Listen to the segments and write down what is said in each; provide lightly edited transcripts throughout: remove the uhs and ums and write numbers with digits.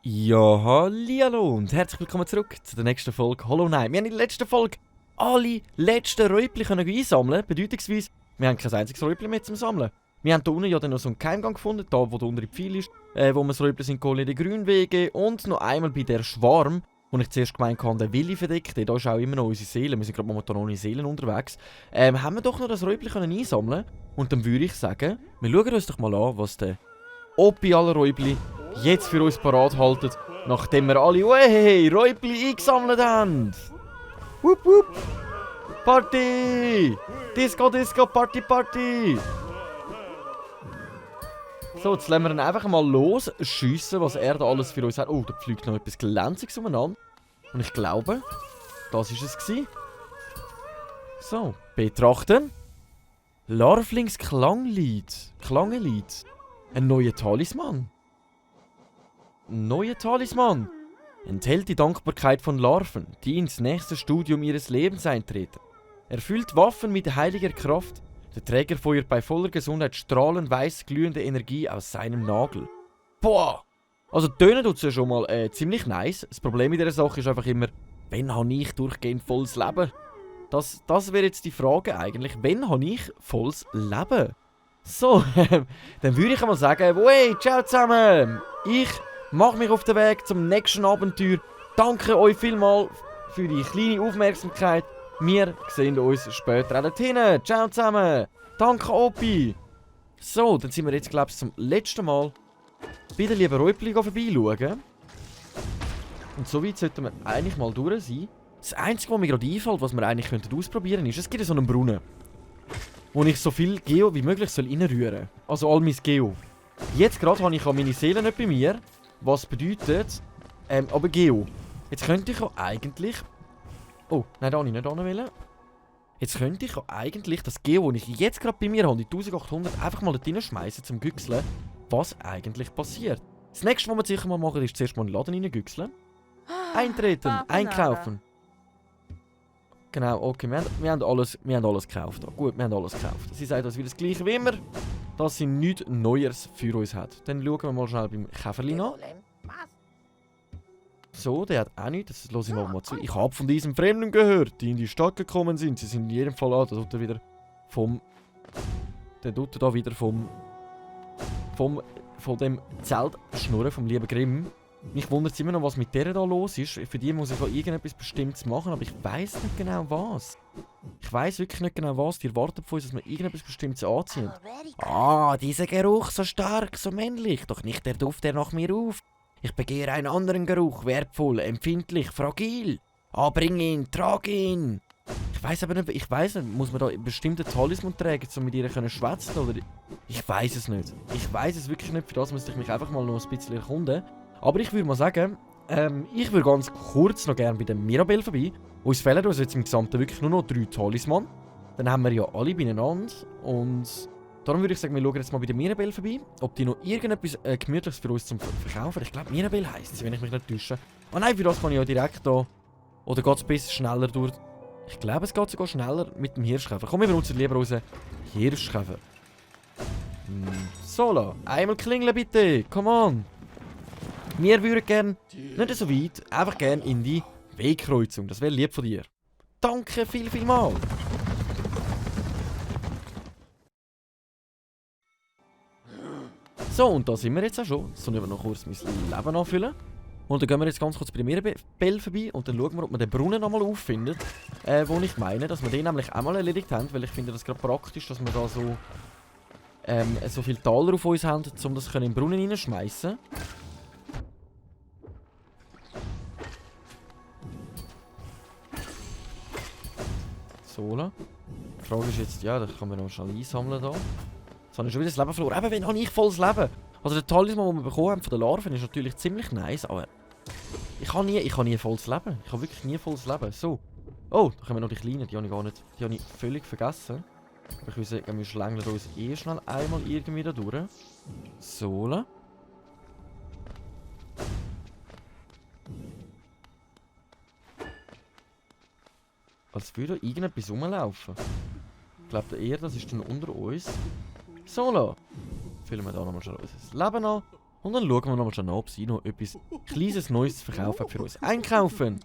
Ja, hallihallo und herzlich willkommen zurück zu der nächsten Folge Hollow Knight. Wir haben in der letzten Folge alle letzten Räupli einsammeln. Bedeutungsweise, wir haben kein einziges Räupli mehr zum Sammeln. Wir haben hier unten ja dann noch so einen Geheimgang gefunden, da wo der untere Pfeil ist, wo wir das Räupli sind geholt in den Grünwege und noch einmal bei der Schwarm, wo ich zuerst gemeint habe, der Willi verdeckt, da ist auch immer noch unsere Seele, wir sind gerade momentan ohne Seelen unterwegs, haben wir doch noch das Räupli einsammeln und dann würde ich sagen, wir schauen uns doch mal an, was der Opi aller Räupli jetzt für uns parat halten, nachdem wir alle Räupli eingesammelt haben. Wupp wupp! Party! Disco, Disco, Party, Party! So, jetzt lassen wir ihn einfach mal losschiessen, was er da alles für uns hat. Oh, da fliegt noch etwas Glänziges umeinander. Und ich glaube, das war es gewesen. So, betrachten. Larflings Klanglied. Klangelied. Ein neuer Talisman. Neuer Talisman. Enthält die Dankbarkeit von Larven, die ins nächste Studium ihres Lebens eintreten. Erfüllt Waffen mit heiliger Kraft. Der Träger feuert bei voller Gesundheit strahlend weiß glühende Energie aus seinem Nagel. Boah! Also tönen tut es ja schon mal ziemlich nice. Das Problem mit dieser Sache ist einfach immer, wann habe ich durchgehend volles Leben? Das wäre jetzt die Frage eigentlich. Wann habe ich volles Leben? So, dann würde ich einmal sagen, hey, ciao zusammen! Ich mache mich auf den Weg zum nächsten Abenteuer. Danke euch vielmals für die kleine Aufmerksamkeit. Wir sehen uns später dort hinten. Ciao zusammen. Danke, Opi. So, dann sind wir jetzt, glaube ich, zum letzten Mal bei der lieben Räupli vorbeischauen. Und so weit sollten wir eigentlich mal durch sein. Das Einzige, was mir gerade einfällt, was wir eigentlich ausprobieren könnten, ist, es gibt so einen Brunnen, wo ich so viel Geo wie möglich reinrühren soll. Also all mein Geo. Jetzt gerade habe ich meine Seele nicht bei mir. Was bedeutet, aber Geo. Jetzt könnte ich auch eigentlich... Oh, nein, da habe ich nicht wollen. Jetzt könnte ich auch eigentlich das Geo, das ich jetzt gerade bei mir habe, die 1800, einfach mal da reinschmeißen zum Güchseln, was eigentlich passiert. Das nächste, was wir sicher mal machen, ist zuerst mal in den Laden reingüchseln. Eintreten, einkaufen. Genau, okay, wir haben alles gekauft. Gut, wir haben alles gekauft. Sie sagt uns wieder das gleiche wie immer, dass sie nichts Neues für uns hat. Dann schauen wir mal schnell beim Käferli nach. So, der hat auch nichts. Das höre ich mal zu. Ich habe von diesem Fremden gehört, die in die Stadt gekommen sind. Sie sind in jedem Fall an. Der tut wieder vom... Der tut da wieder von dem Zelt schnurren, vom lieben Grimm. Mich wundert immer noch, was mit der da los ist. Für die muss ich auch irgendetwas Bestimmtes machen, aber ich weiss nicht genau was. Ich weiss wirklich nicht genau was. Die erwarten von uns, dass wir irgendetwas Bestimmtes anziehen. Ah, dieser Geruch so stark, so männlich. Doch nicht der Duft, der nach mir ruft. Ich begehre einen anderen Geruch, wertvoll, empfindlich, fragil. Ah, bring ihn, trag ihn. Ich weiss nicht, muss man da einen bestimmten Talisman tragen, um mit ihr schwätzen oder... Ich weiss es nicht. Ich weiss es wirklich nicht, für das müsste ich mich einfach mal noch ein bisschen erkunden. Aber ich würde mal sagen, ich würde ganz kurz noch gerne bei der Mirabelle vorbei. Uns fehlen uns jetzt im Gesamten wirklich nur noch 3 Talisman. Dann haben wir ja alle beieinander und... Darum würde ich sagen, wir schauen jetzt mal bei der Mirabelle vorbei, ob die noch irgendetwas Gemütliches für uns zum Verkaufen. Ich glaube, Mirabelle heisst sie, wenn ich mich nicht täusche. Oh nein, für das kann ich ja direkt da. Oder geht es ein bisschen schneller durch? Ich glaube, es geht sogar schneller mit dem Hirschkäfer. Komm, wir benutzen lieber unseren Hirschkäfer. Sola, einmal klingeln bitte. Come on. Wir würden gerne, nicht so weit, einfach gerne in die Wegkreuzung. Das wäre lieb von dir. Danke viel mal. So, und da sind wir jetzt auch schon. So, wir noch kurz mein Leben anfüllen. Und dann gehen wir jetzt ganz kurz bei der Mirabelle vorbei und dann schauen wir, ob wir den Brunnen nochmal auffinden. Wo ich meine, dass wir den nämlich auch mal erledigt haben, weil ich finde das gerade praktisch, dass wir da so viele Taler auf uns haben, um das in den Brunnen reinschmeißen. So, die Frage ist jetzt, ja, das kann man noch schnell einsammeln da. Jetzt habe ich schon wieder das Leben verloren. Eben, wenn habe ich volles Leben? Also der Talisman, den wir bekommen haben von den Larven, ist natürlich ziemlich nice, aber ich habe nie volles Leben. Ich habe wirklich nie volles Leben. So. Oh, da kommen noch die Kleinen, die habe ich völlig vergessen. Aber ich würde sagen, wir schlängeln uns schnell einmal irgendwie da durch. So. als würde irgendetwas rumlaufen. Ich glaube eher, das ist dann unter uns. So, la. Füllen wir da nochmal schon unser Leben an. Und dann schauen wir nochmal schon an, ob sie noch etwas Kleines Neues zu verkaufen hat für uns. Einkaufen!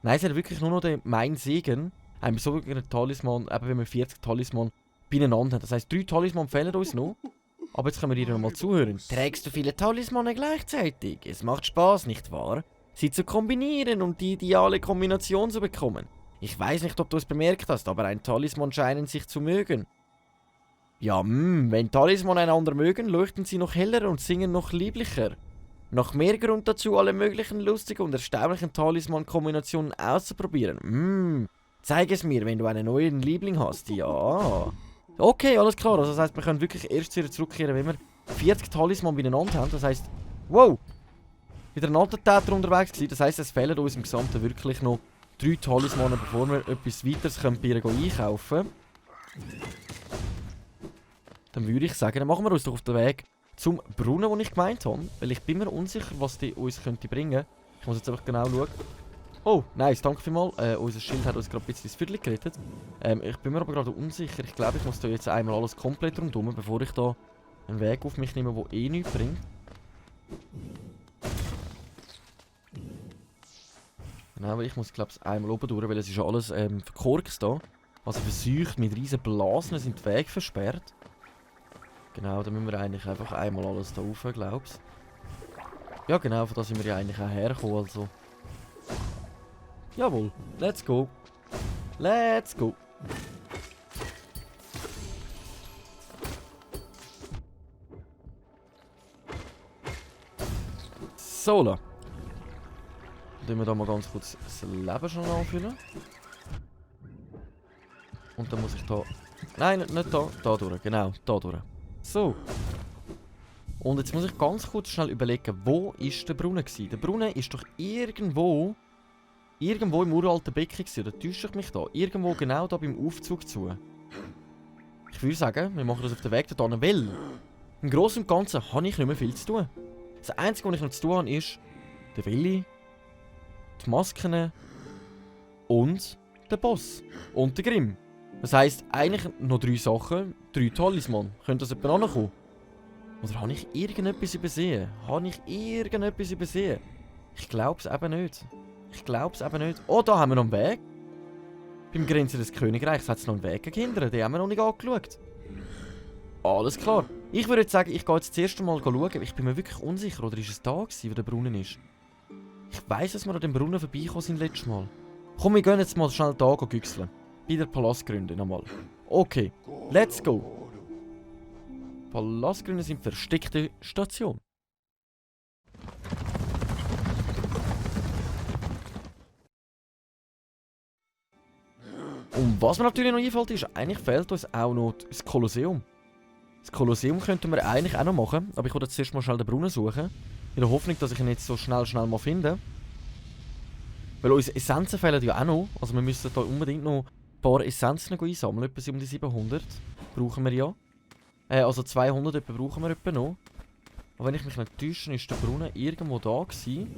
Nein, sie hat wirklich nur noch den Mein Segen. Ein sogenannter Talisman, eben wenn wir 40 Talisman beieinander haben. Das heisst, 3 Talisman fehlen uns noch. Aber jetzt können wir ihr nochmal zuhören. Trägst du viele Talismane gleichzeitig? Es macht Spaß, nicht wahr? Sie zu kombinieren und die ideale Kombination zu bekommen. Ich weiß nicht, ob du es bemerkt hast, aber ein Talisman scheinen sich zu mögen. Ja, wenn Talisman einander mögen, leuchten sie noch heller und singen noch lieblicher. Noch mehr Grund dazu, alle möglichen lustigen und erstaunlichen Talisman-Kombinationen auszuprobieren. Zeig es mir, wenn du einen neuen Liebling hast. Ja. Okay, alles klar. Also das heisst, wir können wirklich erst wieder zurückkehren, wenn wir 40 Talisman beieinander haben. Das heisst, wow! Wieder ein Attentäter unterwegs gewesen. Das heisst, es fehlen uns im Gesamten wirklich noch 3 Talismane, bevor wir etwas weiteres bei ihr einkaufen können. Dann würde ich sagen, dann machen wir uns doch auf den Weg zum Brunnen, den ich gemeint habe. Weil ich bin mir unsicher, was die uns könnte bringen. Ich muss jetzt einfach genau schauen. Oh, nice, danke vielmals. Unser Schild hat uns gerade ein bisschen das Viertel gerettet. Ich bin mir aber gerade unsicher. Ich glaube, ich muss da jetzt einmal alles komplett rundum, bevor ich da einen Weg auf mich nehme, der eh nichts bringt. Genau, weil ich muss, glaube ich, einmal oben durch, weil es ist ja alles verkorkst da. Also verseucht mit riesen Blasen sind die Wege versperrt. Genau, da müssen wir eigentlich einfach einmal alles da rauf, glaube ich. Ja genau, von da sind wir ja eigentlich auch hergekommen, also. Jawohl, let's go. Let's go. So, dann tun wir da mal ganz kurz das Leben schon anfüllen. Und dann muss ich da... Nein, nicht da. Da durch, genau, da durch. So. Und jetzt muss ich ganz kurz schnell überlegen, wo ist der Brunnen gewesen? Der Brunnen ist doch irgendwo im uralten Becken gewesen, oder täusche ich mich da? Irgendwo genau da beim Aufzug zu. Ich würde sagen, wir machen das auf den Weg dorthin, weil im Großen und Ganzen habe ich nicht mehr viel zu tun. Das Einzige, was ich noch zu tun habe, ist der Willi, die Masken und der Boss und der Grimm. Das heisst, eigentlich noch 3 Sachen, 3 Talisman. Könnte das jemand ankommen? Oder habe ich irgendetwas übersehen? Ich glaube es eben nicht. Oh, da haben wir noch einen Weg. Beim Grenzen des Königreichs hat es noch einen Weg gehindert. Den haben wir noch nicht angeschaut. Alles klar. Ich würde jetzt sagen, ich gehe jetzt das erste Mal schauen. Ich bin mir wirklich unsicher. Oder ist es da gewesen, wo der Brunnen ist? Ich weiss, dass wir an dem Brunnen vorbeigekommen sind letztes Mal. Komm, wir gehen jetzt mal schnell da güchseln. Bei der Palastgründe nochmal. Okay, let's go. Palastgründe sind versteckte Station. Und was mir natürlich noch einfällt, ist, eigentlich fehlt uns auch noch das Kolosseum. Das Kolosseum könnten wir eigentlich auch noch machen, aber ich wollte jetzt erst mal schnell den Brunnen suchen. In der Hoffnung, dass ich ihn jetzt so schnell mal finde. Weil unsere Essenzen fehlen ja auch noch. Also wir müssen da unbedingt noch ein paar Essenzen einsammeln. Etwa um die 700 brauchen wir ja. Also 200 etwa brauchen wir etwa noch. Aber wenn ich mich nicht täusche, ist der Brunnen irgendwo da gewesen.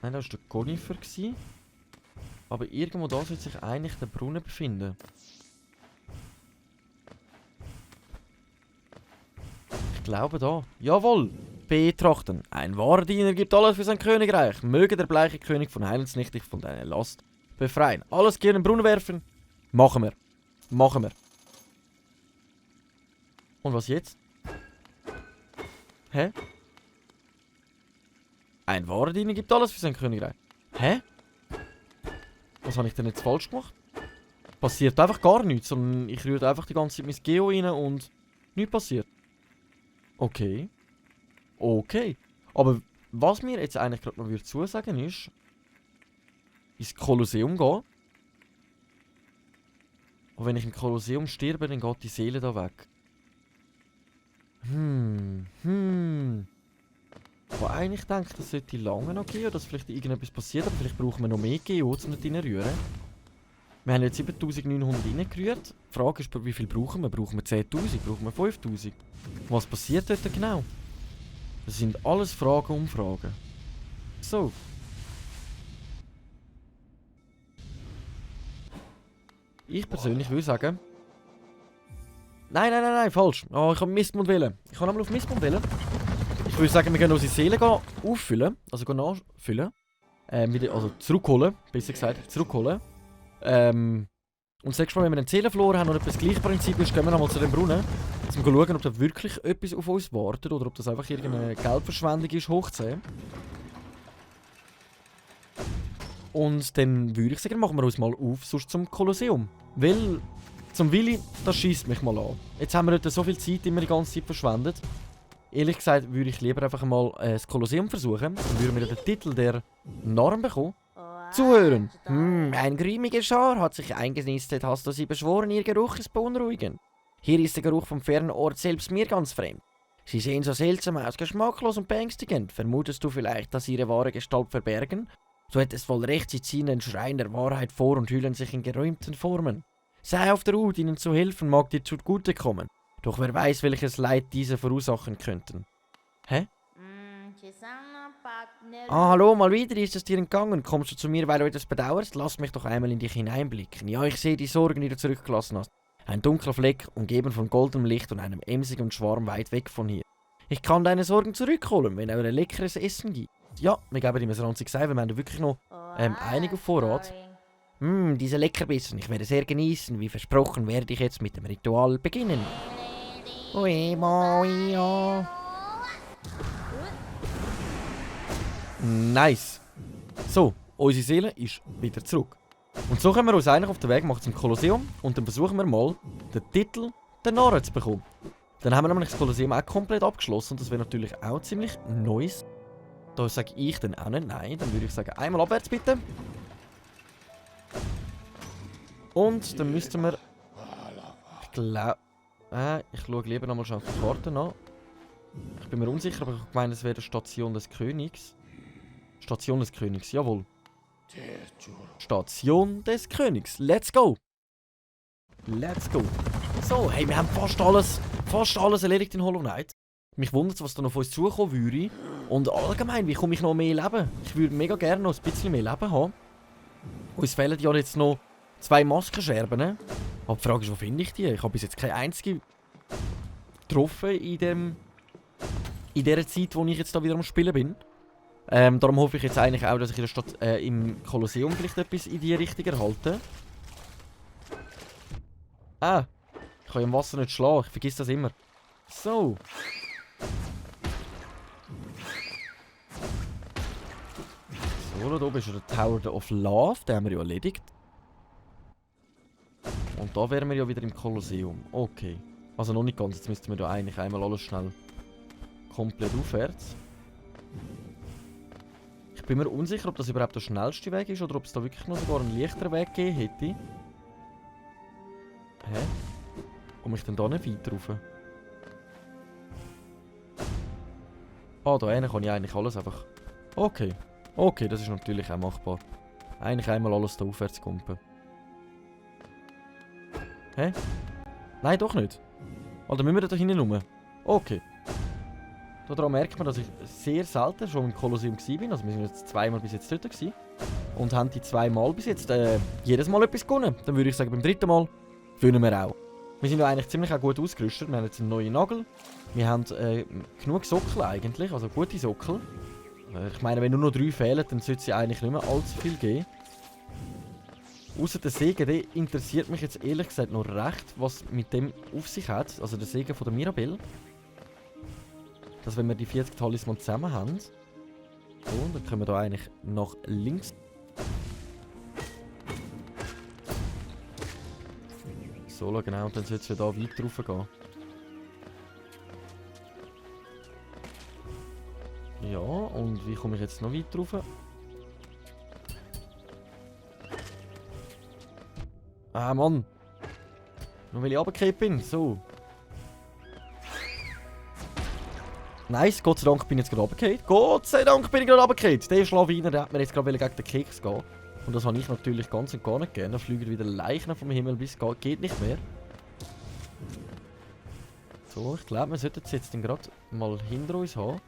Nein, da war der Conifer gewesen. Aber irgendwo da sollte sich eigentlich der Brunnen befinden. Ich glaube da. Jawohl! Betrachten. Ein wahrer Diener gibt alles für sein Königreich. Möge der bleiche König von Heilens nicht dich von deiner Last befreien. Alles gerne in den Brunnen werfen. Machen wir. Und was jetzt? Hä? Ein wahrer Diener gibt alles für sein Königreich. Hä? Was habe ich denn jetzt falsch gemacht? Passiert einfach gar nichts, sondern ich rühre einfach die ganze Zeit mein Geo rein und nichts passiert. Okay. Aber was mir jetzt eigentlich gerade noch zusagen ist, ins Kolosseum gehen. Und wenn ich im Kolosseum sterbe, dann geht die Seele da weg. Aber eigentlich denke ich, das sollte lange noch gehen, dass vielleicht irgendetwas passiert, aber vielleicht brauchen wir noch mehr Geo, um nicht reinrühren. Wir haben jetzt 7900 reingerührt. Die Frage ist, wie viel brauchen wir? Brauchen wir 10'000? Brauchen wir 5'000? Was passiert dort genau? Das sind alles Fragen. So. ich persönlich würde sagen... Nein, falsch. Oh, ich habe Mistmund wählen. Ich kann einmal auf Mistmund wählen. Ich würde sagen, wir gehen unsere Seele auffüllen. Also nachfüllen. Also zurückholen, besser gesagt. Zurückholen. Und das nächste Mal, wenn wir eine Seele verloren haben und etwas das gleiche Prinzip ist, gehen wir nochmal zu dem Brunnen. Um zu schauen, ob da wirklich etwas auf uns wartet oder ob das einfach irgendeine Geldverschwendung ist, hochzuziehen. Und dann würde ich sagen, machen wir uns mal auf, sonst zum Kolosseum. Weil, zum Willi, das schießt mich mal an. Jetzt haben wir nicht so viel Zeit immer die ganze Zeit verschwendet. Ehrlich gesagt würde ich lieber einfach mal das Kolosseum versuchen. Dann würden wir den Titel der Norm bekommen. Zuhören. Ein grimmiger Schar hat sich eingenistet. Hast du sie beschworen, ihr Geruch ist beunruhigend. Hier ist der Geruch vom fernen Ort selbst mir ganz fremd. Sie sehen so seltsam aus, geschmacklos und beängstigend. Vermutest du vielleicht, dass sie ihre wahre Gestalt verbergen? So hättest wohl recht, sie ziehen den Schrein der Wahrheit vor und hüllen sich in geräumten Formen. Sei auf der Hut, ihnen zu helfen mag dir zugutekommen. Doch wer weiß, welches Leid diese verursachen könnten. Hä? Hallo, mal wieder ist es dir entgangen. Kommst du zu mir, weil du etwas bedauerst? Lass mich doch einmal in dich hineinblicken. Ja, ich sehe die Sorgen, die du zurückgelassen hast. Ein dunkler Fleck, umgeben von goldenem Licht und einem emsigen Schwarm weit weg von hier. Ich kann deine Sorgen zurückholen, wenn er ein leckeres Essen gibt. Ja, wir geben ihm ein ranziges Ei, wir haben wirklich noch einige auf Vorrat. Diese Leckerbissen, ich werde sehr genießen. Wie versprochen werde ich jetzt mit dem Ritual beginnen. Nice. So, unsere Seele ist wieder zurück. Und so können wir uns eigentlich auf den Weg machen zum Kolosseum und dann versuchen wir mal, den Titel der Narren zu bekommen. Dann haben wir nämlich das Kolosseum auch komplett abgeschlossen und das wäre natürlich auch ziemlich Neues. Da sage ich dann auch nicht nein, dann würde ich sagen, einmal abwärts bitte. Und dann müssten wir... Ich glaube... ich schaue lieber nochmal schon auf die Karte an. Ich bin mir unsicher, aber ich meine, es wäre die Station des Königs. Station des Königs, jawohl. Station des Königs. Let's go! Let's go! So, hey, wir haben fast alles erledigt in Hollow Knight. Mich wundert, was da noch auf uns zukommen würde. Und allgemein, wie komme ich noch mehr Leben? Ich würde mega gerne noch ein bisschen mehr Leben haben. Uns fehlen ja jetzt noch 2 Maskenscherben. Aber die Frage ist, wo finde ich die? Ich habe bis jetzt keine einzige getroffen in dieser Zeit, wo ich jetzt da wieder am Spielen bin. Darum hoffe ich jetzt eigentlich auch, dass ich in der Stadt im Kolosseum vielleicht etwas in die Richtung erhalte. Ich kann im Wasser nicht schlagen, ich vergesse das immer. So. So, da oben ist der Tower of Love, den haben wir ja erledigt. Und da wären wir ja wieder im Kolosseum. Okay. Also noch nicht ganz, jetzt müssten wir da eigentlich einmal alles schnell komplett aufwärts. Ich bin mir unsicher, ob das überhaupt der schnellste Weg ist oder ob es da wirklich noch sogar einen leichteren Weg gegeben hätte. Hä? Komme ich denn da nicht weiter rauf? Da hinten kann ich eigentlich alles einfach... Okay. Okay, das ist natürlich auch machbar. Eigentlich einmal alles da aufwärts kumpen. Hä? Nein, doch nicht. Oder müssen wir da hinten rum? Okay. Daran merkt man, dass ich sehr selten schon im Kolosseum war. Also wir sind jetzt 2-mal bis jetzt dort gewesen. Und haben die 2 Mal bis jetzt jedes Mal etwas gewonnen. Dann würde ich sagen, beim 3. Mal gewinnen wir auch. Wir sind ja eigentlich ziemlich auch gut ausgerüstet. Wir haben jetzt einen neuen Nagel. Wir haben genug Sockel eigentlich, also gute Sockel. Ich meine, wenn nur noch 3 fehlen, dann sollte es ja eigentlich nicht mehr allzu viel geben. Außer der Segen, der interessiert mich jetzt ehrlich gesagt noch recht, was mit dem auf sich hat. Also der Segen von der Mirabelle. Dass wenn wir die 40 Talisman zusammen haben. So, dann können wir da eigentlich nach links. So, genau, und dann sollte es ja da weiter rauf gehen. Ja, und wie komme ich jetzt noch weiter rauf? Mann! Nur weil ich runtergefallen bin, so. Nice, Gott sei Dank bin ich jetzt gerade runtergefallen. Gott sei Dank bin ich gerade runtergefallen. Der Schlawiner, der hat mir jetzt gerade gegen den Keks gehen. Und das habe ich natürlich ganz und gar nicht gerne. Da fliegen wieder Leichen vom Himmel bis geht nicht mehr. So, ich glaube, wir sollten es jetzt gerade mal hinter uns haben.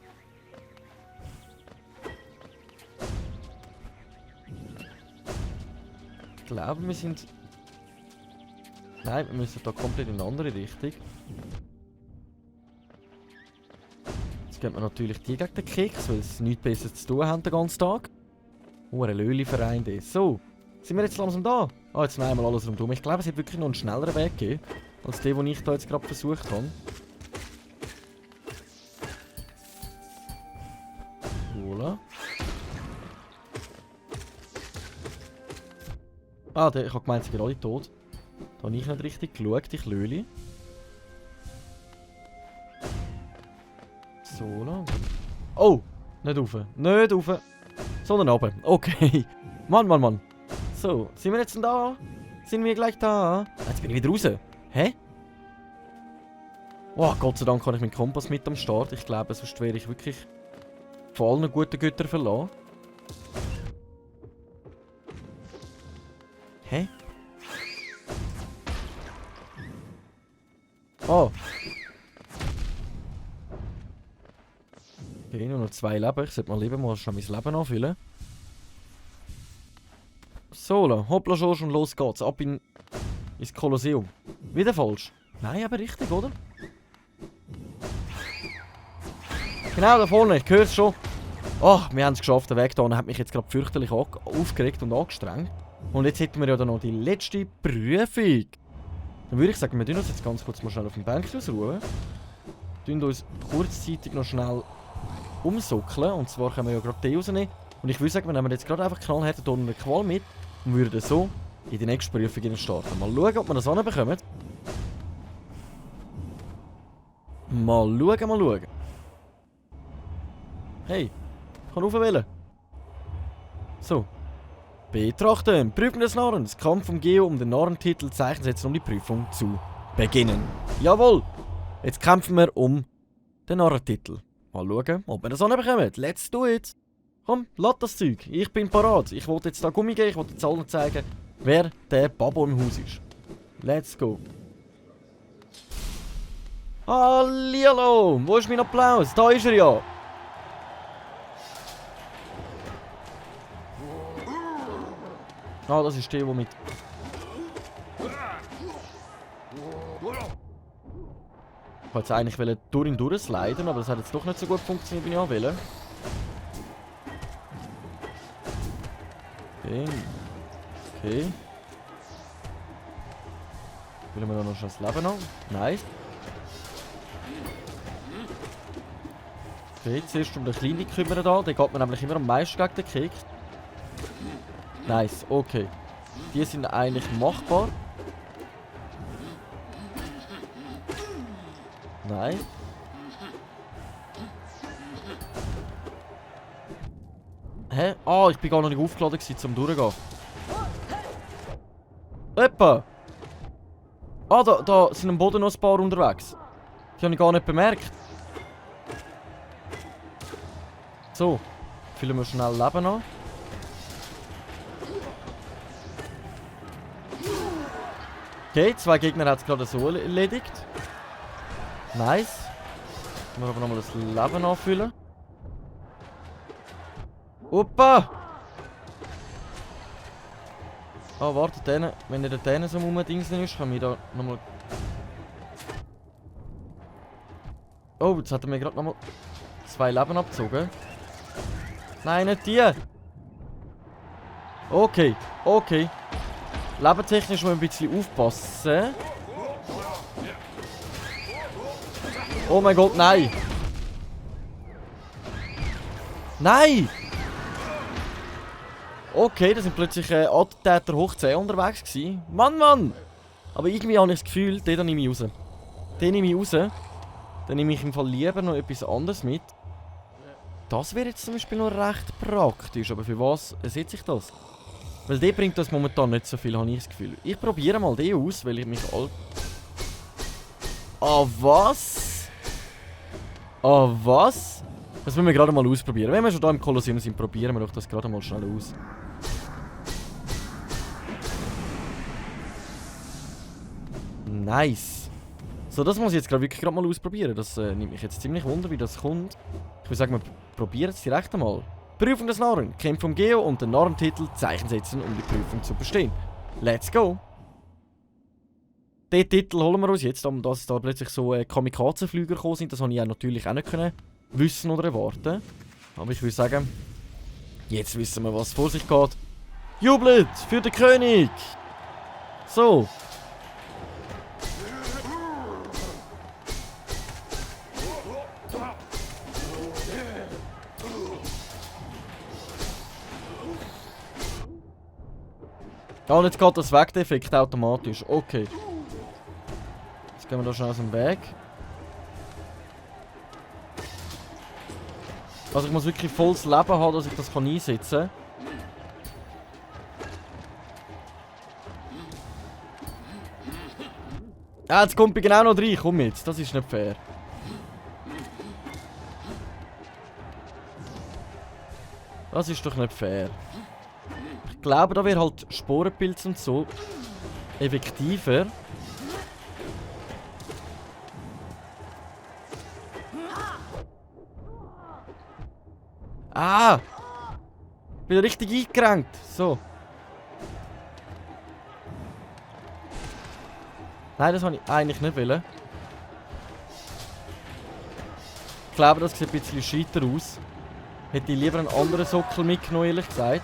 Ich glaube, wir sind Nein, wir müssen da komplett in eine andere Richtung. Jetzt geht man natürlich die gegen den Keks, weil sie nichts Besseres zu tun haben den ganzen Tag. Oh, ein Löli-Verein. So, sind wir jetzt langsam da? Ah, jetzt nehmen wir alles rundherum. Ich glaube, es hat wirklich noch einen schnelleren Weg gegeben, als der, den ich da jetzt gerade versucht habe. Voilà. Ah, ich habe gemeint, sie sind alle tot. Da habe ich nicht richtig geschaut, ich Löli. So, lang. Oh! Nicht rauf. Nicht rauf. Sondern runter. Okay. Mann. So, sind wir jetzt denn da? Sind wir gleich da? Jetzt bin ich wieder raus. Hä? Oh, Gott sei Dank habe ich meinen Kompass mit am Start. Ich glaube, sonst wäre ich wirklich von allen guten Göttern verlassen. Hä? Oh. Okay, nur noch 2 Leben. Ich sollte mal lieber mal schnell mein Leben anfüllen. So, hoppla Schorsch und los geht's. Ab ins Kolosseum. Wieder falsch? Nein, aber richtig, oder? Genau da vorne, ich höre es schon. Ach, wir haben es geschafft. Der Weg da hat mich jetzt gerade fürchterlich aufgeregt und angestrengt. Und jetzt hätten wir ja dann noch die letzte Prüfung. Dann würde ich sagen, wir tun uns jetzt ganz kurz mal schnell auf dem Bänkchen ausruhen. Wir tun uns kurzzeitig noch schnell umsockeln. Und zwar können wir ja gerade den rausnehmen. Und ich würde sagen, wir nehmen jetzt gerade einfach knallhart hier eine Qual mit. Und würden so in die nächste Prüfung starten. Mal schauen, ob wir das hinbekommen. Mal schauen. Hey, ich kann raufwählen. So. Betrachten. Prüfung des Narrens. Kampf um Geo um den Narrentitel. Zeichen setzen, um die Prüfung zu beginnen. Jawohl. Jetzt kämpfen wir um den Narrentitel. Mal schauen, ob wir das hinbekommen. Let's do it. Komm, lass das Zeug. Ich bin parat. Ich wollte jetzt da Gummi geben. Ich wollte jetzt allen zeigen, wer der Babo im Haus ist. Let's go. Hallihallo. Wo ist mein Applaus? Da ist er ja. Ah, das ist der mit... Ich wollte jetzt eigentlich durch ihn durchsliden, aber das hat jetzt doch nicht so gut funktioniert, wie ich auch will. Okay. Wollen wir da noch schon das Leben an? Nice. Okay, zuerst um den Kleinen kümmern da. Der geht mir nämlich immer am meisten gegen den Kick. Nice, okay. Die sind eigentlich machbar. Nein. Hä? Ah, ich bin gar noch nicht aufgeladen zum Durchgehen. Etwa. Ah, da sind am Boden noch ein paar unterwegs. Die habe ich gar nicht bemerkt. So. Füllen wir schnell Leben an. Okay, 2 Gegner hat es gerade so erledigt. Nice. Wir aber nochmal das Leben anfüllen. Opa! Ah, warte, wenn ihr den so rumdingsen ist, kann ich da nochmal... Oh, jetzt hat er mir gerade nochmal 2 Leben abgezogen. Nein, nicht die! Okay. Lebentechnisch muss man ein bisschen aufpassen. Oh mein Gott, nein! Nein! Okay, da sind plötzlich Attentäter hoch 10 unterwegs gewesen. Mann! Aber irgendwie habe ich das Gefühl, den nehme ich raus. Dann nehme ich im Fall lieber noch etwas anderes mit. Das wäre jetzt zum Beispiel noch recht praktisch, aber für was ersetze ich das? Weil der bringt das momentan nicht so viel, habe ich das Gefühl. Ich probiere mal den aus, weil ich mich Ah, was? Das müssen wir gerade mal ausprobieren. Wenn wir schon da im Kolosseum sind, probieren wir doch das gerade mal schnell aus. Nice. So, das muss ich jetzt wirklich gerade mal ausprobieren. Das nimmt mich jetzt ziemlich wunder, wie das kommt. Ich würde sagen, wir probieren es direkt einmal. Prüfung des Narren. Kämpfe um Geo und den Narrentitel Zeichen setzen, um die Prüfung zu bestehen. Let's go! den Titel holen wir uns jetzt, dass da plötzlich so Kamikaze-Flüger gekommen sind. Das habe ich ja natürlich auch nicht können wissen oder erwarten. Aber ich würde sagen, jetzt wissen wir, was vor sich geht. Jubelt für den König! So. Ja, und jetzt geht das weg, der Effekt, automatisch. Okay. Jetzt gehen wir da schnell aus dem Weg. Also ich muss wirklich volles Leben haben, dass ich das einsetzen kann. Ah, jetzt kommt ich genau noch rein. Komm jetzt, das ist nicht fair. Das ist doch nicht fair. Ich glaube, da wäre halt Sporenpilz und so effektiver. Ah! Bin richtig eingerenkt. So. Nein, das wollte ich eigentlich nicht wollen. Ich glaube, das sieht ein bisschen scheiter aus. Hätte ich lieber einen anderen Sockel mitgenommen, ehrlich gesagt.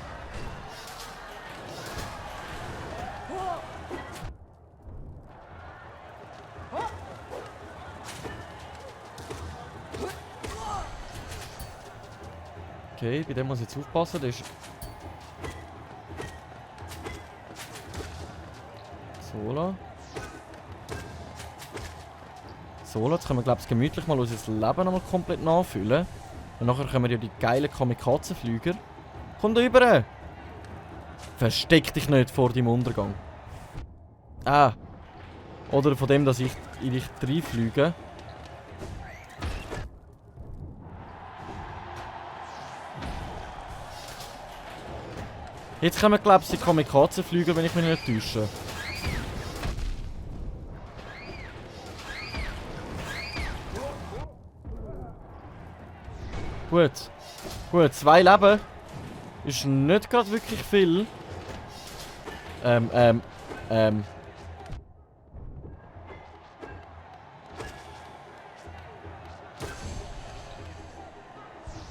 Okay, bei dem muss ich jetzt aufpassen. Das ist Sola. Sola, jetzt können wir, glaube ich, gemütlich mal unser Leben nochmal komplett nachfüllen. Und nachher können wir ja die geilen Kamikaze-Flüger. Komm da rüber! Versteck dich nicht vor deinem Untergang. Ah. Oder von dem, dass ich in dich reinfliege. Jetzt kommen, glaube ich, die Kamikaze-Flüger, wenn ich mich nicht täusche. Gut. Gut, 2 Leben. Ist nicht gerade wirklich viel.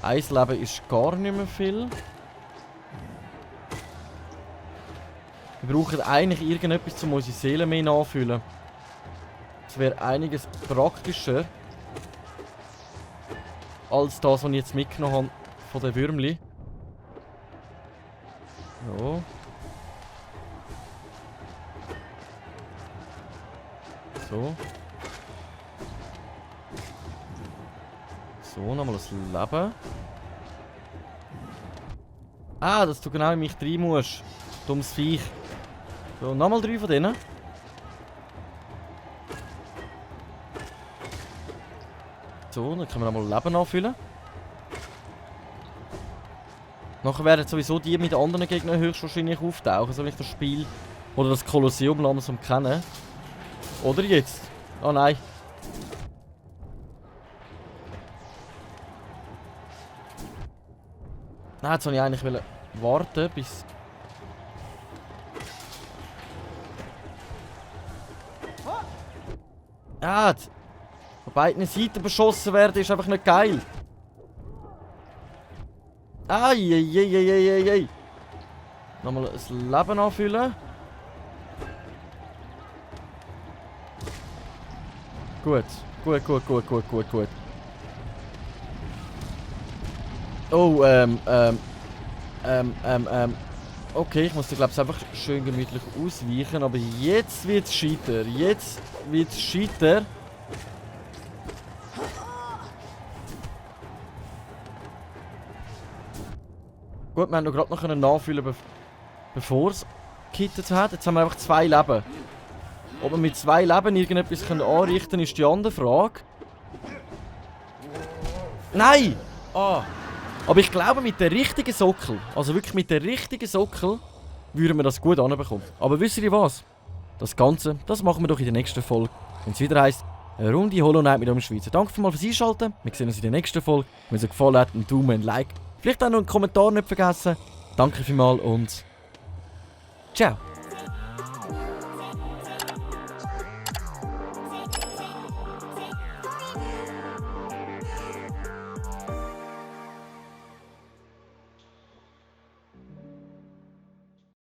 Eins Leben ist gar nicht mehr viel. Wir brauchen eigentlich irgendetwas, um unsere Seele mehr nachzufüllen. Das wäre einiges praktischer als das, was ich jetzt mitgenommen habe von den Würmli. So. So. So, nochmal das Leben. Ah, dass du genau in mich rein musst. Dummes Viech. So, nochmal 3 von denen. So, dann können wir nochmal Leben nachfüllen. Nachher werden sowieso die mit anderen Gegnern höchstwahrscheinlich auftauchen, so wie ich das Spiel oder das Kolosseum langsam kenne. Oder jetzt? Oh nein. Nein, jetzt wollte ich eigentlich warten, bis... Ah, von beiden Seiten beschossen werden ist einfach nicht geil. Eieieiei. Nochmal das Leben anfüllen. Gut. Gut. Oh, okay, ich muss da glaube ich einfach schön gemütlich ausweichen, aber jetzt wird's scheiter. Gut, wir haben noch gerade noch nachfüllen, bevor es gekittet hat. Jetzt haben wir einfach 2 Leben. Ob wir mit 2 Leben irgendetwas anrichten können, ist die andere Frage. Nein! Ah! Aber ich glaube, mit der richtigen Sockel, also wirklich mit der richtigen Sockel, würden wir das gut anbekommen. Aber wisst ihr was? Das Ganze, das machen wir doch in der nächsten Folge. Wenn es wieder heisst, eine Runde Hollow Knight mit dem Schweizer. Danke vielmals fürs Einschalten. Wir sehen uns in der nächsten Folge. Wenn es euch gefallen hat, einen Daumen, ein Like. Vielleicht auch noch einen Kommentar nicht vergessen. Danke vielmals und ciao.